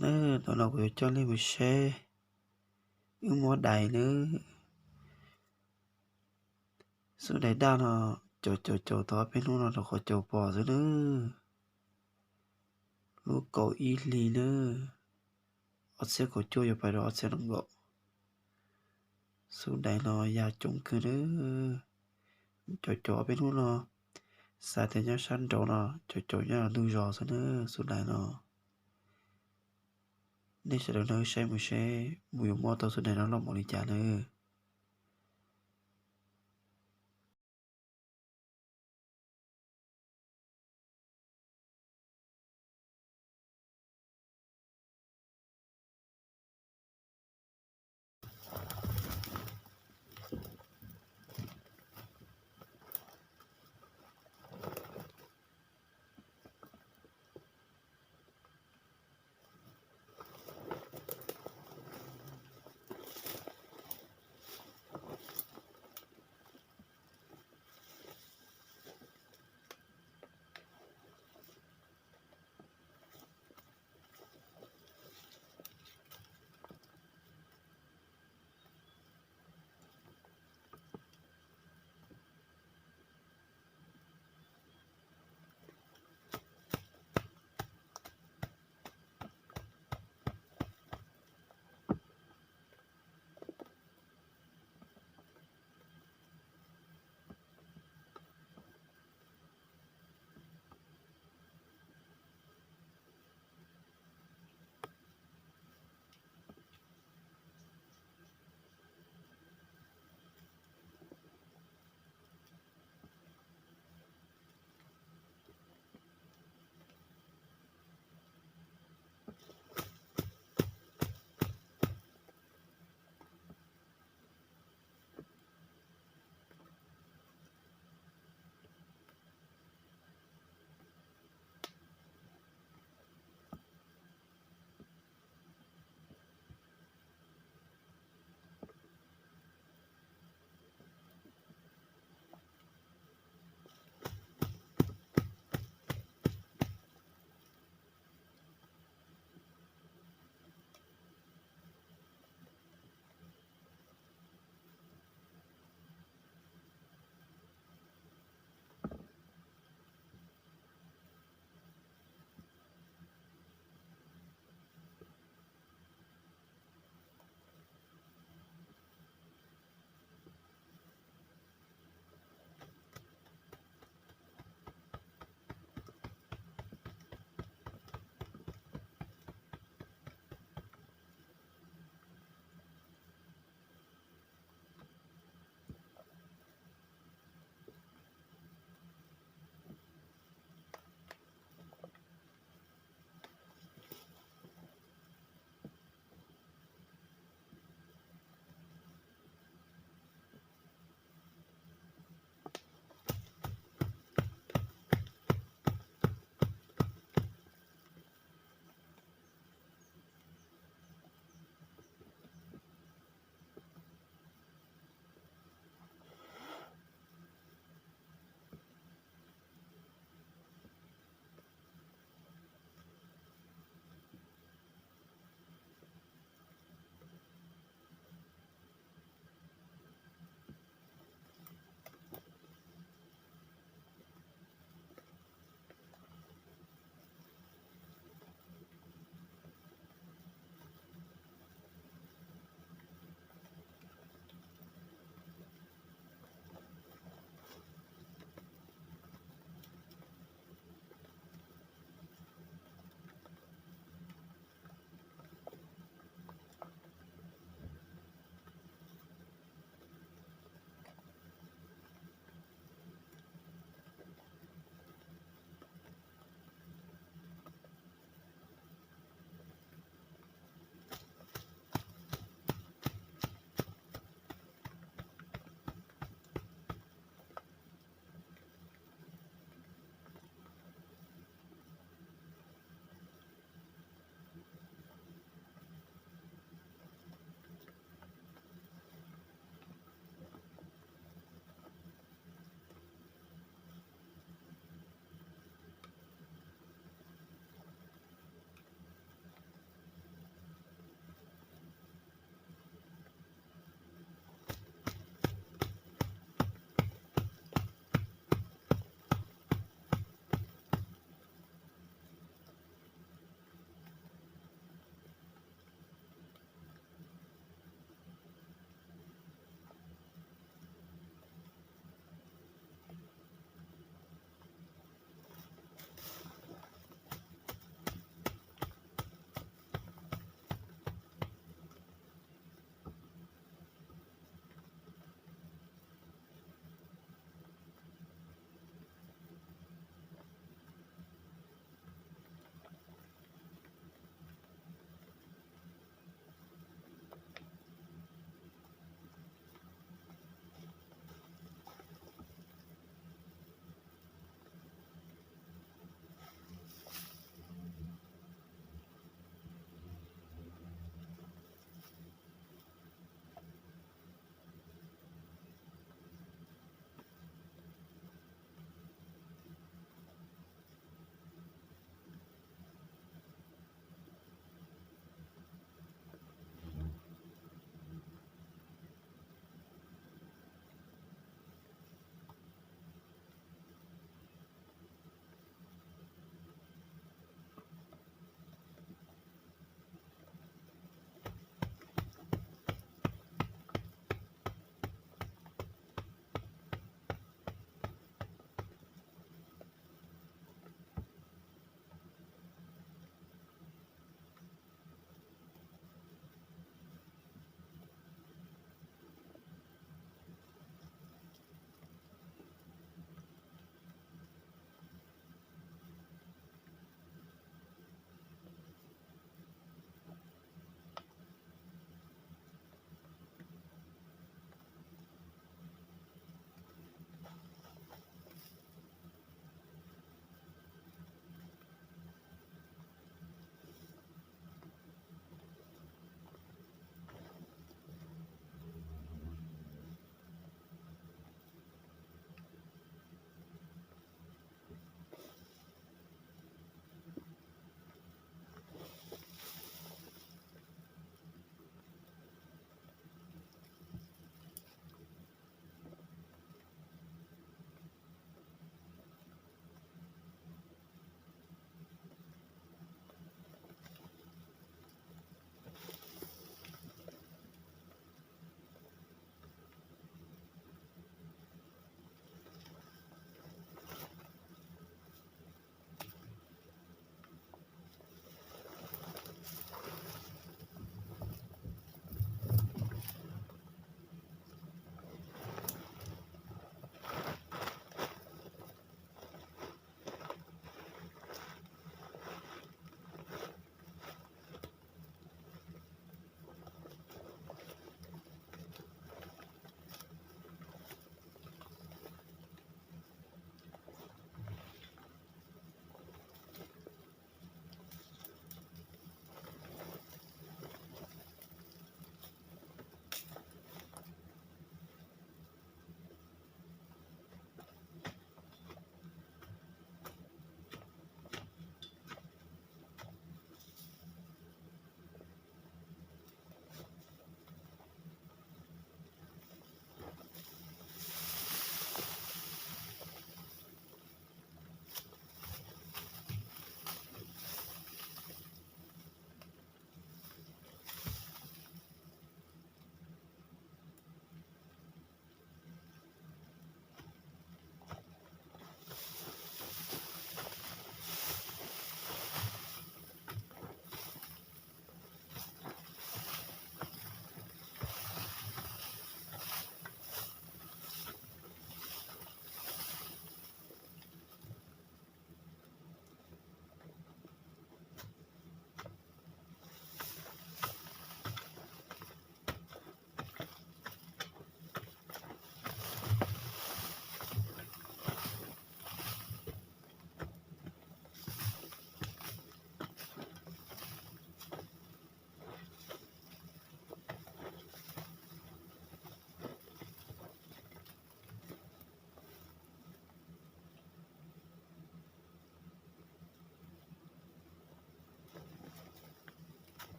Nawb, ntawm no kuv yuav coj nej mus saib wb muab dais nawb. Xub dais daj no caum caum caum tau ob peb hnub no rau qhov caum pom xwb nawb. Lub kaum ib hlis nawb, ob txhiab kaum cuaj yuav pais rau ob txhiab nees nkaum. Xub dais no ya coob kawg nawb. Caum caum ob peb hnub no, xav tias nyob sab nraud no, caum caum nyob ntug zos xwb nawb xub dais no. Nej sawv daws nrog saib mus seb mus yuav muab tau xub dais no loj npaum li cas nawb.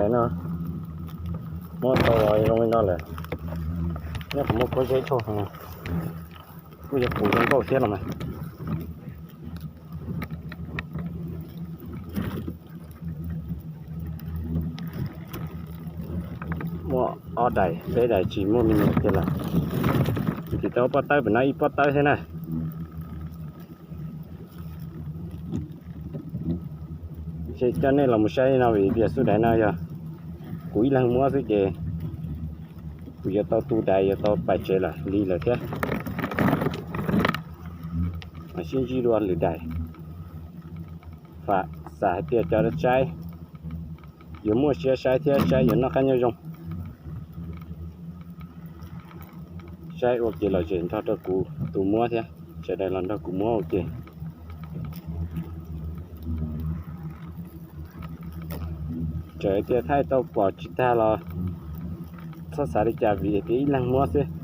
No, muab tau zoo li no lawm, nyob qhov muaj khaub zeb tshuaj, kuj yog pus zoo nkauj thiab los mas. Muaj ob daim peb daim tsis muaj me nyuam kiag lawm, tsis tau pob tawb, pem no ib pob tawb thiab na. Ces coj nej los mus saib no vim tias xub daim no yog kuv ib leeg muab xwb ces kuv yuav tau tu daim yuav tau pais tsev lawm li lawm thiab. Sib ntsib dua lwm daim. Vam xam hais tias cov saib yuav muaj siab saib thiab saib yuav noj qab nyob zoo. Saib ua ke lom zem nrog rau kuv tus muab thiab, sawv daws los nrog kuv muab ua ke. Txawm tias thaij tau pom tsis tag los txhob xav li cas vim tias ib leeg muab xwb.